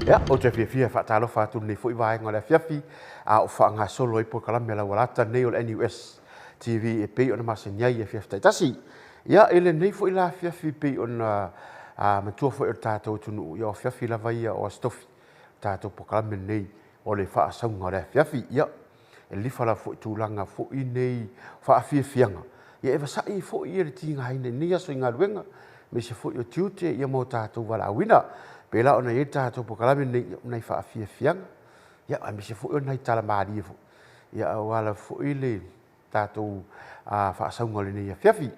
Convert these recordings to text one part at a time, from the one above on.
Ia, ou te fiafia e faatalofa atu i lenei foi vaega o le afiafi, a o faagasolo ai polokalame a laualata nei o le NUS TV e pei ona masani ai i afiafi taitasi. Ia, i lenei foi la afiafi pei ona matua foi o le tatou atunuu, ia o afiafi lava ia o Aso Tofi, o tatou polokalame lenei o le faasauga o le afiafi. Ia, e lilifa lava foi i tulaga foi nei faafiafiaga, ia e vasai foi ia le tigaina i nei aso i galuega, aemaise foi o tiute ia ma o tatou valaauina. Pei la ona i ai le tatou polokalame lenei, ia o nai faafiafiaga, ia aemaise foi o nai tala malie foi, ia aua lava foi le tatou faasauga o lenei afiafi.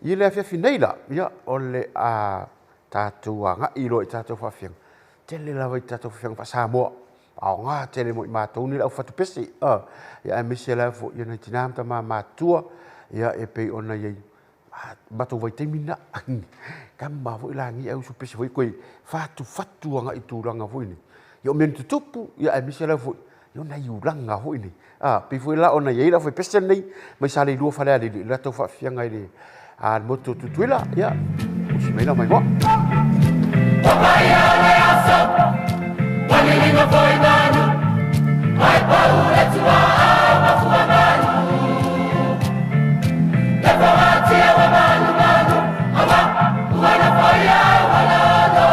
I le afiafi nei la, ia, o le a tatou agai loa i tatou faafiafiaga, tele lava i tatou faafiafiaga faa-Samoa, aoga tele mo i matou nei le au fatu pese, ia aemaise lava foi ia nai tina ma tama matutua, ia e pei ona i ai matou vaitaimi lena, tama foi lagi ae usu pese foi koe fatufatu agai i tulaga foi nei, ia o mea na tutupu, ia aemaise lava foi o nai ulaga foi nei. A, pei foi la ona i ai le aufaipese lenei mai Saleilua Falealili i le latou faafiafiaga i le motu o Tutuila. Ia, usi mai lau maimoa. O paia o le aso, ua liliga foi manu, ae pau le tuaa mafua manu. Le fogatia ua manumanu, aua ua nafoia ua lolo.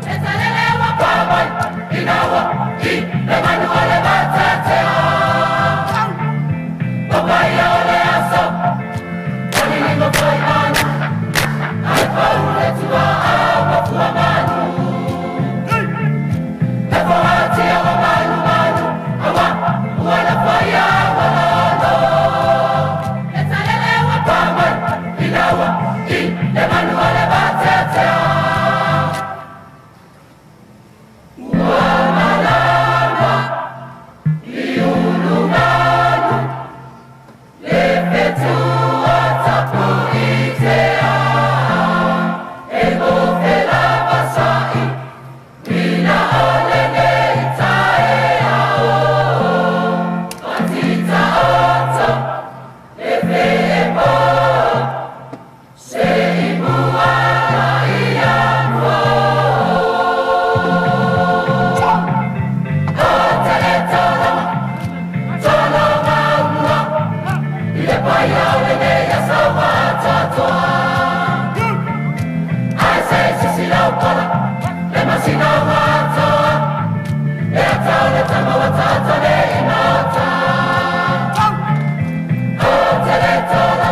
Le talele ua pamai, ina ua i le manu o le matatea. O paia o le aso, ua liliga foi manu, ae pau le tuaa mafua manu. Le fogatia ua manumanu, aua ua nafoia ua lolo. Le talele ua pamai, ina ua i le manu o le matatea. Ua malama i ulumanu, le fetua tapuitea, e mofela pasai, ina o lenei taeao. Patita oto, le feepo, se i muala ia mo. O tele toloma, toloma mua, i le paia o lenei aso atoatoa. Ae se sisi lau pala, le masina ua atoa, le ata o le tama ua tato nei maota. O tele toloma,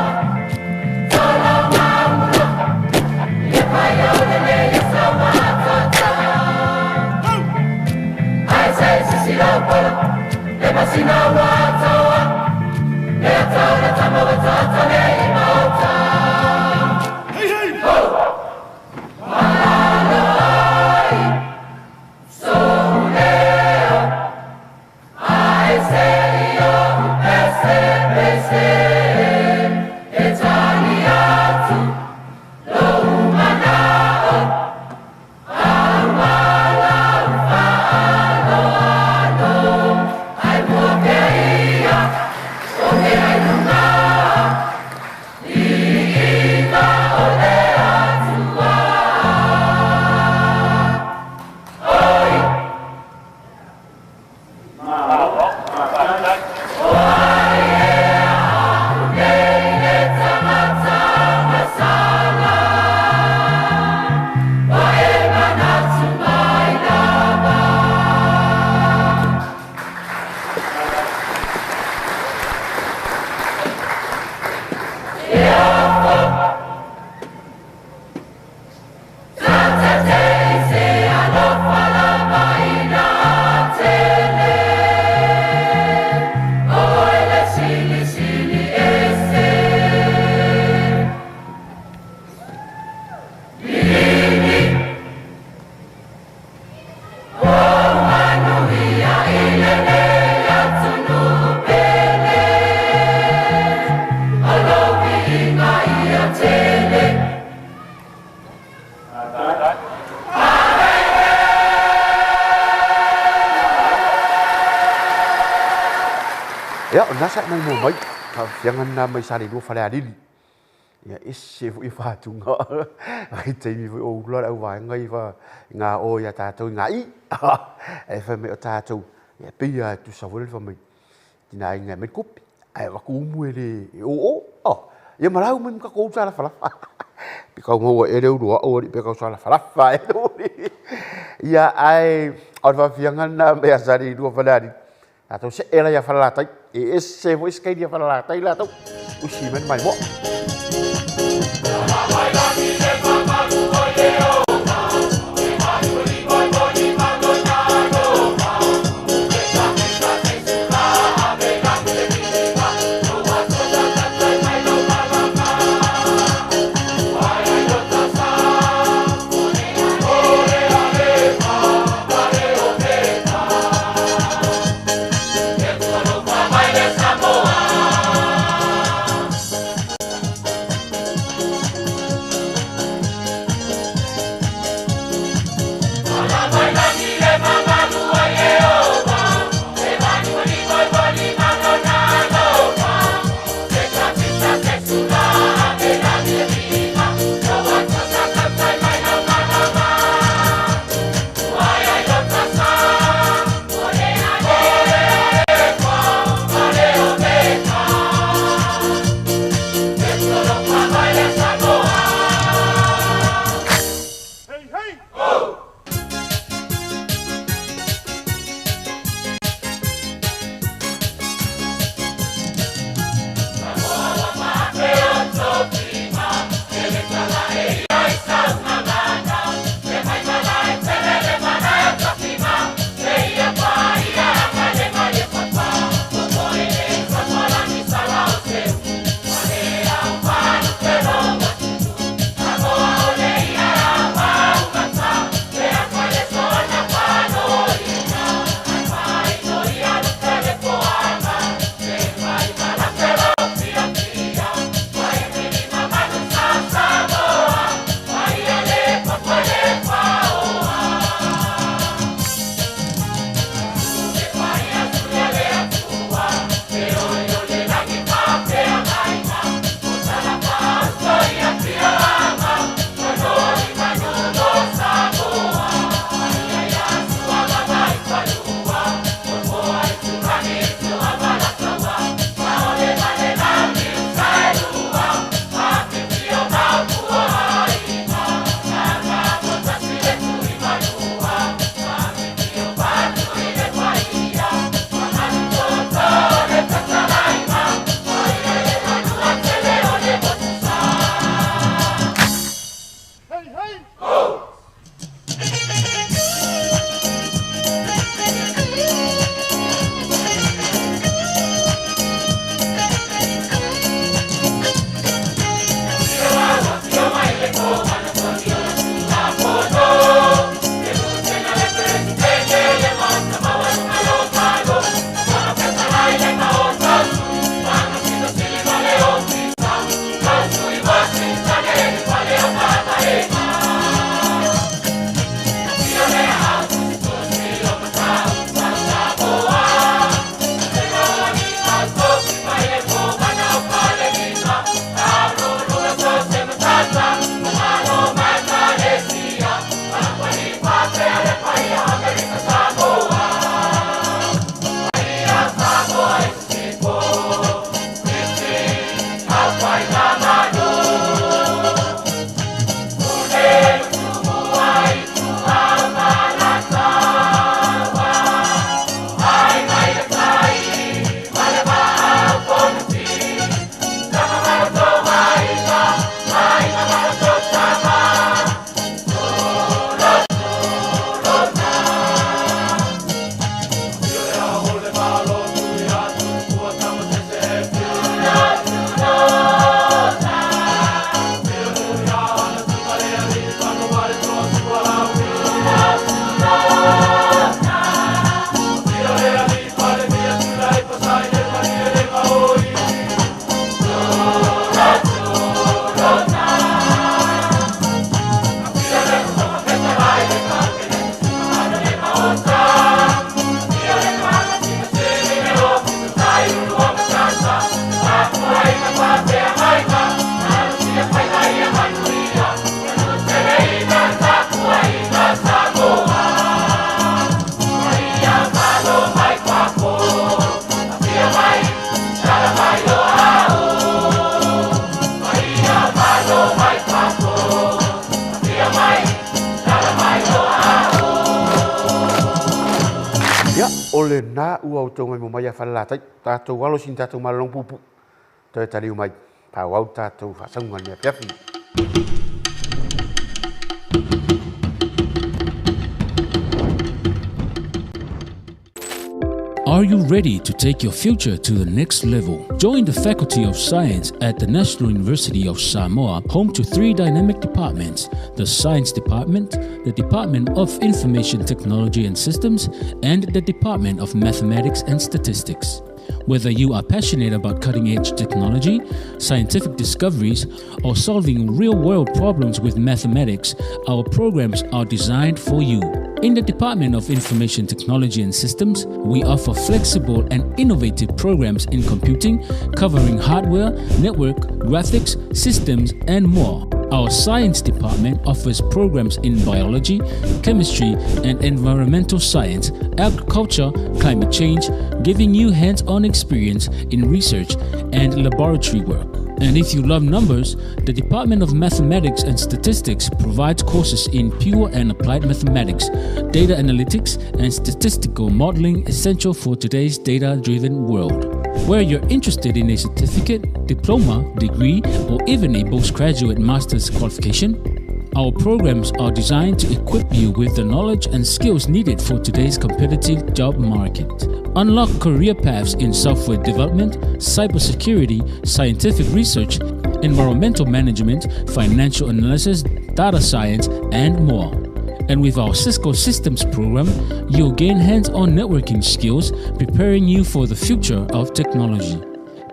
toloma mua, i le paia o lenei aso atoatoa. Ae se sisi lau pala, le masina ua atoa, le ata o le tama ua tato nei maota. Ho! Malalo ai, souleo, ae se i oʻu pese pese, e tali atu lou manao, auala faaloalo, ai mua pea ia, o ke ai luga, liiga o le Atua. Oi! O ai ea aku nei le tagata masala, ua e manatu mai lava. E ofo, tatate i se alofa lava ina tele, o oe le silisili ese. Liligi, o manuia i lenei atunuu pele, o lou viiga ia tele. Ia, o lena sa e maimoa mai, faafiafiaga lena mai Saleilua Falealili. Ia ese foi fatuga vaitaimi foi o ula le auvaega ia i ga o ia tatou i ga'i. Ae fai mai o tatou, ia pei lava e tutusa foi lele fai mai tina aiga e aumai le tupe, ae avatu umu e le o o. Ia ma lau mai ma tatou ulu lafalafa. Pe tau maua ea le ulu o au alii pe tausalafalafa ea. Ia ae o le faafiafiaga lena mai ia Saleilua ma Falealili, tatou see la ia Falelatai, e ese foi sikaili a Falelatai latou, usi mai le maimoa. lena ua outou gaimo mai ia Falelatai, tatou alo i sina tatou malologa puupuu, toe taliu mai, faaauau le tatou faasauga i lenei afiafi. Are you ready to take your future to the next level? Join the Faculty of Science at the National University of Samoa, home to three dynamic departments: the Science Department, the Department of Information Technology and Systems, and the Department of Mathematics and Statistics. Whether you are passionate about cutting-edge technology, scientific discoveries, or solving real-world problems with mathematics, our programs are designed for you. In the Department of Information Technology and Systems, we offer flexible and innovative programs in computing, covering hardware, network, graphics, systems, and more. Our Science Department offers programs in biology, chemistry, and environmental science, agriculture, climate change, giving you hands-on experience in research and laboratory work. And if you love numbers, the Department of Mathematics and Statistics provides courses in pure and applied mathematics, data analytics, and statistical modeling essential for today's data-driven world. Whether you're interested in a certificate, diploma, degree, or even a postgraduate master's qualification, our programs are designed to equip you with the knowledge and skills needed for today's competitive job market. Unlock career paths in software development, cybersecurity, scientific research, environmental management, financial analysis, data science, and more. And with our Cisco Systems program, you'll gain hands-on networking skills, preparing you for the future of technology.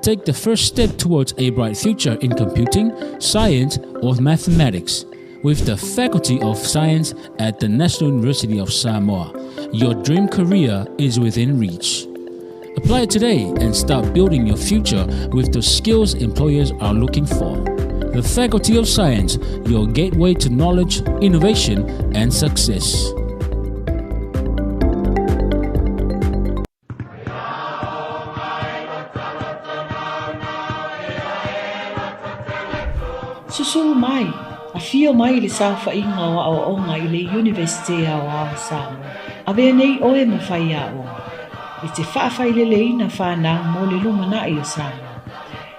Take the first step towards a bright future in computing, science, or mathematics with the Faculty of Science at the National University of Samoa. Your dream career is within reach. Apply today and start building your future with the skills employers are looking for. The Faculty of Science, your gateway to knowledge, innovation, and success. Susu mai, afio mai i le saofaiga o aoaoga i le Iunivesite Aoao o Samoa. Avea nei oe ma faiaoga e te faafaileleina fanau mo le lumanai o Samoa.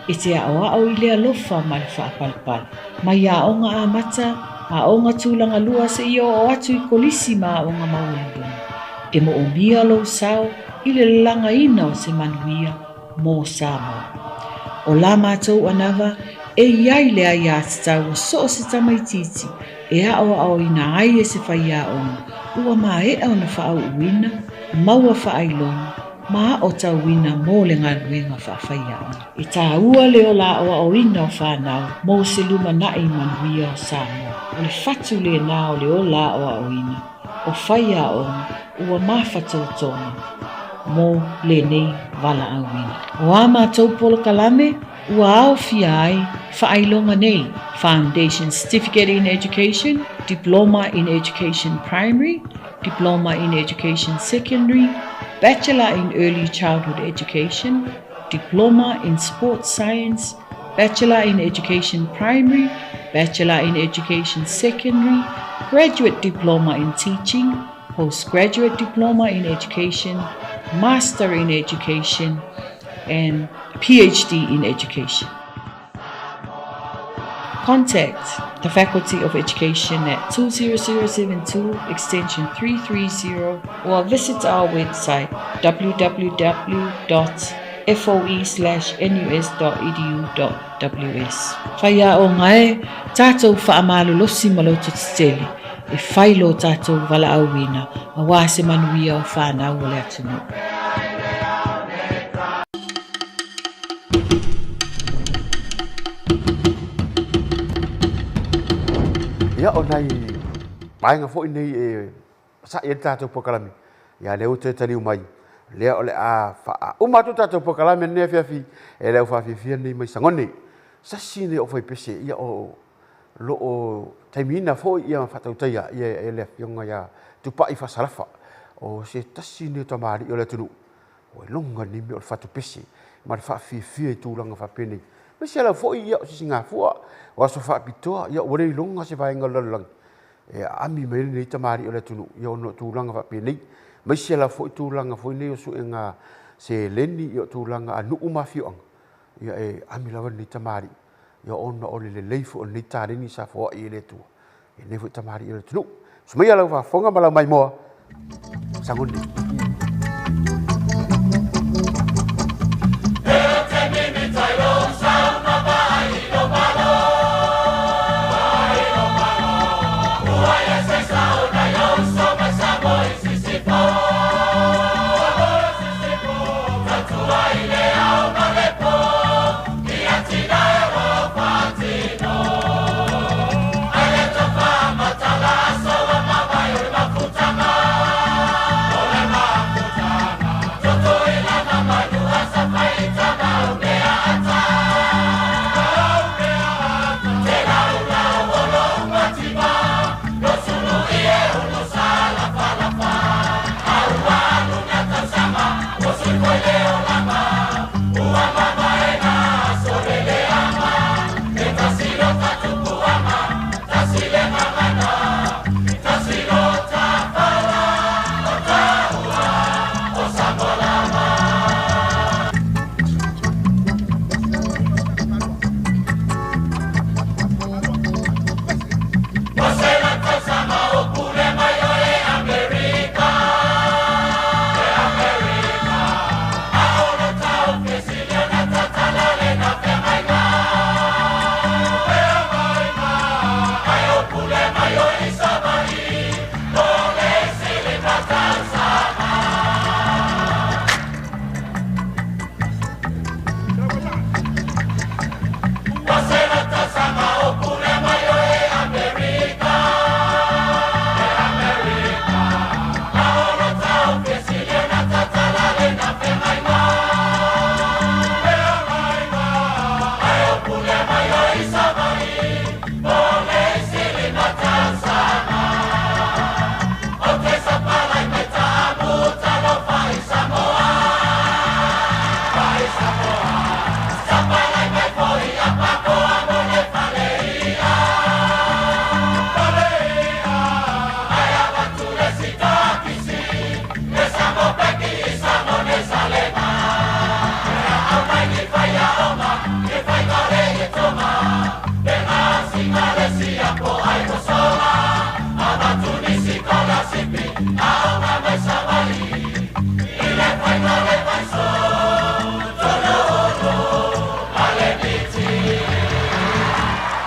E te aoao i le alofa ma le faapalepale. Mai aoga amata, aoga tulaga lua seia oo atu i kolisi ma aoga maualuluga. E moomia lou sao i le lalagaina o se manuia mo Samoa. O la matou anava e i ai le aiatatau a so o se tamaitiiti e aoaoina ai e se faiaoga ua maea ona faauuina, maua faailoga, ma aotauina mo le galuega faafaiaoga. E taua le ola aoaoina o fanau mo se lumanai manuia o Samoa. O le fatu lena o le ola aoaoina o faiaoga ua mafatotoga mo lenei valaauina. O a matou polokalame ua aofia ai faailoga nei, Foundation Certificate in Education, Diploma in Education Primary, Diploma in Education Secondary, Bachelor in Early Childhood Education, Diploma in Sports Science, Bachelor in Education Primary, Bachelor in Education Secondary, Graduate Diploma in Teaching, Postgraduate Diploma in Education, Master in Education, and PhD in Education. Contact the Faculty of Education at 20072 extension 330 or visit our website www.foe/nus.edu.ws. Faiaoga e, tatou faamalolosi ma loto tetele e fai lo tatou valaauina aua se manuia o fanau o le atunuu. Ia, o nai vaega foi nei e sa'i ai le tatou polokalame, ia lea ua toe taliu mai, lea o le a faauma atu le tatou polokalame lenei afiafi e le au faafiafia nei mai Sagone. Sasi nei o faipese, ia o lo o taimiina foi ia faatautaia ia e le afioga ia Tupai Faasalafa, o se tasi nei o tamalii o le atunuu. Ua iloga lenei mea o le fatupese ma le faafiafia i tulaga faapenei. Aemaise lava foi ia o se sigafua, o aso faapitoa, ia ua le iloga se vaega o le lalolagi e aami mai ai lenei tamalii o le atunuu ia ona o tulaga faapenei. Aemaise lava foi tulaga foi nei o suega seleni, ia o tulaga a nuu ma afioaga, ia e ame lava lenei tamalii, ia ona o le lelei foi o lenei taleni sa foai e le Atua i lenei foi tamalii o le atunuu. Sumaia lau faafofoga ma lau maimoa, sagoni.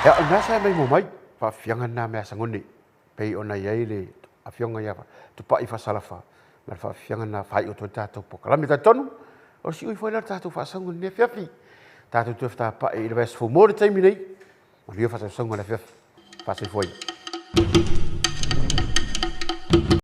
Ia, o lena sa e maimoa mai, faafiafiaga lena mea sagone, pei ona i ai le afioga ia Tupai Faasalafa, ma le faafiafiaga lena faaiu atu ai le tatou polokalame. Talitonu, o le siui foi lea o le tatou faasauga i lenei afiafi. Tatou toe fetapai i le vaiaso fou mo le taimi nei, manuia faasausaga o le afiafi. Faasoifua ia.